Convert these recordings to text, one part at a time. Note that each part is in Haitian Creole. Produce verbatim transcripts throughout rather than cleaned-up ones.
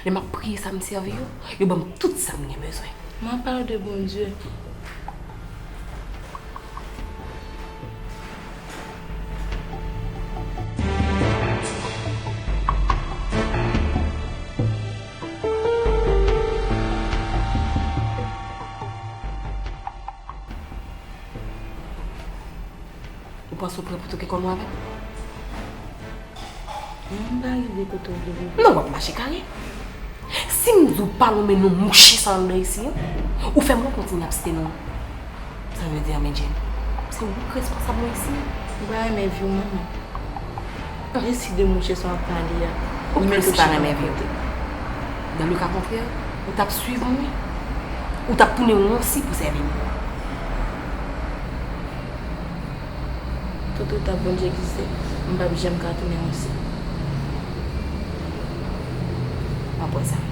Lè m ap priye sa m sèvi yo, yo ban m tout sa m gen bezwen. Mwen pale de Bondye. Ou panse w prè pou touke kò nou avè m? Non, m pa rive kote w vle rive. Non, w ap mache kare. Si m di w pa lonmen non mouche sa anndan isi an, ou fè m wè kontinye ap site non. Sa vle di, men Jane, se ou k responsab mwen isi an. Ou pa renmen vi w menm non. Isi de mouche sa w ap pale a. Ou plis pa renmen vi w. Dans le cas contraire, ou t ap swiv mwen, ou t ap tounen yon si pou sèvi m. Tout otan Bondye egziste, m p ap janm ka tounen yon si. W ap wè sa.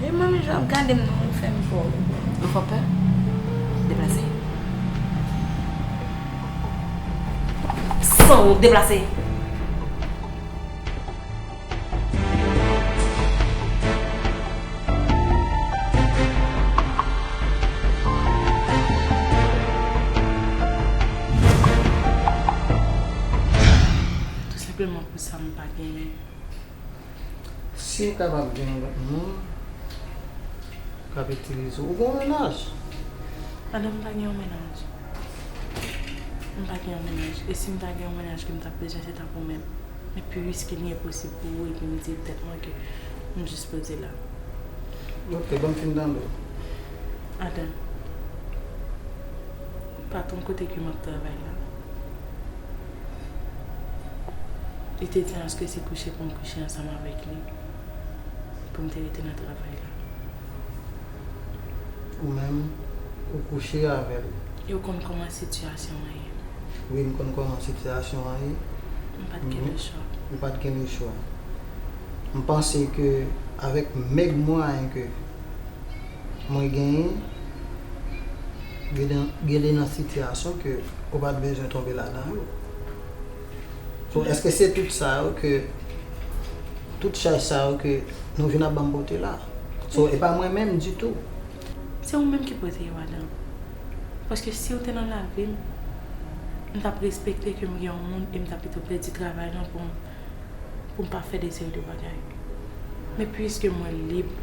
E manmi, jan w ap gade m nan, ou fè m pè. Ou fè w pè? Deplase. Sanwont, deplase. Tou senpleman pou sa m pa genyen. Si w kapab gen yon lòt moun k ap itilize w, ou gen yon mennaj? Madanm, m pa gen yon mennaj. M pa gen yon mennaj. E si m ta gen yon mennaj ke m t ap bezwen, se t ap ou menm. Men piske li enposib pou ou, epi m di tèt mwen ke m jis poze la. Ok, ban m fin tande w. Adam, patwon kote ke m ap travay la, li te di aske se kouche pou m kouche ansanm avèk li, pou m te rete nan travay la. Ou menm, ou kouche avè l. E w konn kòman sitiyasyon an ye. Wi, m konn kòman sitiyasyon an ye. M pa t gen lechwa. Ou pa t gen lechwa. M panse ke avèk mèg mwayen ke mwen genyen, gen de, gen de nan sitiyasyon ke ou pa t bezwen tonbe ladan yo. So, èske se tout sa yo ke, tout chaj sa yo ke nou vin ap ban m pote la? So, e pa mwen menm ditou. Se ou menm ki pote yo, Adam. Paske si w te nan lavi m, m t ap respekte ke m gen yon moun e m t ap pito pèdi travay lan pou m, pou m pa fè de seri de bagay. Men piske mwen lib,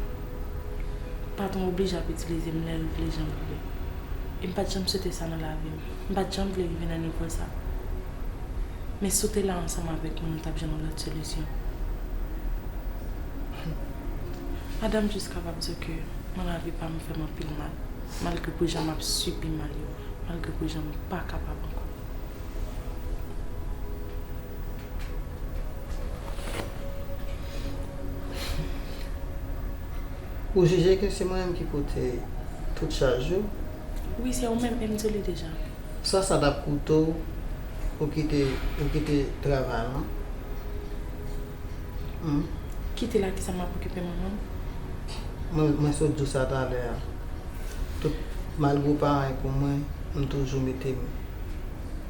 patwon oblije ap itilize m lè l vle, jan l vle. E m pa t janm swete sa nan lavi m. M pa t janm vle rive nan nivo sa. Men si w te la ansanm avèk mwen, nou t ap jwenn yon lòt solisyon. Adam, m jis kapab di w ke nan lavi pa m fè m anpil mal, malgre pou jan m ap sibi mal yo, malgre pou jan m pa kapab ankò. Ou jije ke se mwen menm ki pote tout chaj yo? Wi, se ou menm, e m di w li deja. Sa, sa t ap koute w pou kite, pou kite travay lan? Hmm? Kite la, kisa m ap okipe manman m? Mwen, mwen sot di w sa talè a. Tout, malgre w pa anyen pou mwen, m toujou mete m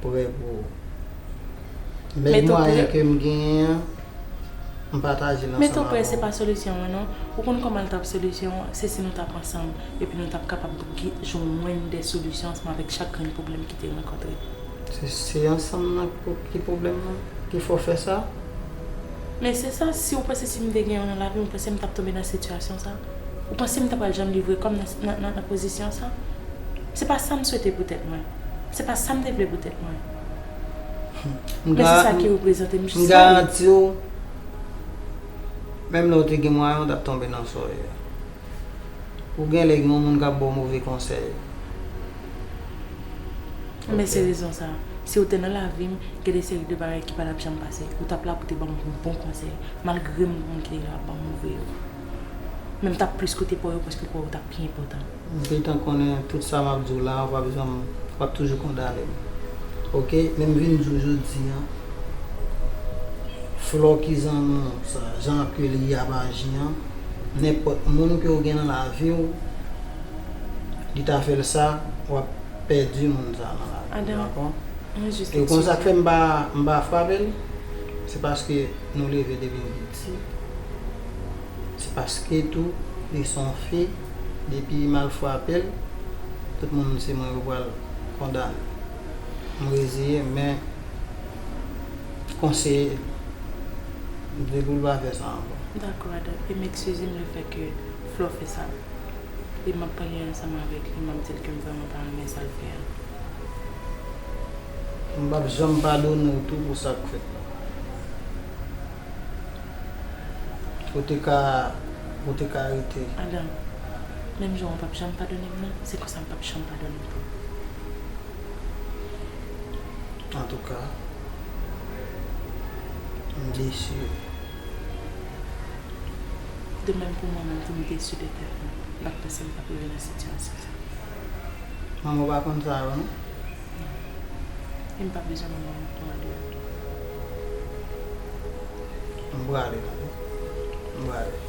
prè pou ou. Mèg mwayen ke m genyen an, m pataje l ansanm avè w. Mete w prè, se pa solisyon an, non. Ou konn kòman l t ap solisyon an? Se si nou t ap ansanm, epi nou t ap kapab jwenn de solisyon ansanm avèk chak grenn pwoblèm ki te rankontre. Se, se ansanm nan ki, ki pwoblèm nan, ki fè w fè sa? Men se sa, si w panse si m te gen yon nan lavi m, ou panse m t ap tonbe nan sitiyasyon sa? Ou panse m ta pral janm livre kò m nan, nan, nan, nan pozisyon sa? Se pa sa m swete pou tèt mwen. Se pa sa m te vle pou tèt mwen. Men se sa ki reprezante m jis la. M garanti w, menm lè w te gen mwayen, w t ap tonbe nan sa w ye a. Ou genlè gen yon moun k ap ba w move konsèy. Men se rezon sa. Si w te nan lavi m, gen de seri de bagay ki pa t ap janm pase. Ou t ap la pou te ban m yon bon konsèy, malgre m konn ki te la ap ban m move yo. Men m t ap plis koute pa w yo paske pa w yo t ap pi enpòtan. M gentan konnen tout sa m ap di w la, w pa bezwen, w ap toujou kondane m. Oke? Men m vin di w jodi a, Flò ki zanmi w sa, jan ke li ap aji an, nenpòt moun ke w gen nan lavi w, li ta fè l sa, w ap pèdi moun sa nan lavi w, dakò? E konsa k fè m pa, m pa frape l, se paske nou leve depi m piti. Se paske tou, li se yon fi, depi m al frape l, tout moun se mwen yo pral kondane. M reziye m, men konseye l. M di pou l pa fè sa ankò. Dakò, Adam. E m eskize m lefètke Flò fè sa. E m ap pale ansanm avèk li, m ap di l ke m vrèman pa renmen sa l fè a. M p ap janm padone w tou pou sa k fèt la. Ou te ka, ou te ka rete. Adam, menm jan w p ap janm padone m nan, se konsa m p ap janm padone w tou. Antouka, m desi. De menm pou mwen menm tou, m desi de tèt mwen. M pa t panse m t ap rive nan sitiyasyon sa. Manman w pa konn sa yo, non? Non. E m pa bezwen manman m pou mande yo. M prale, tande. M prale.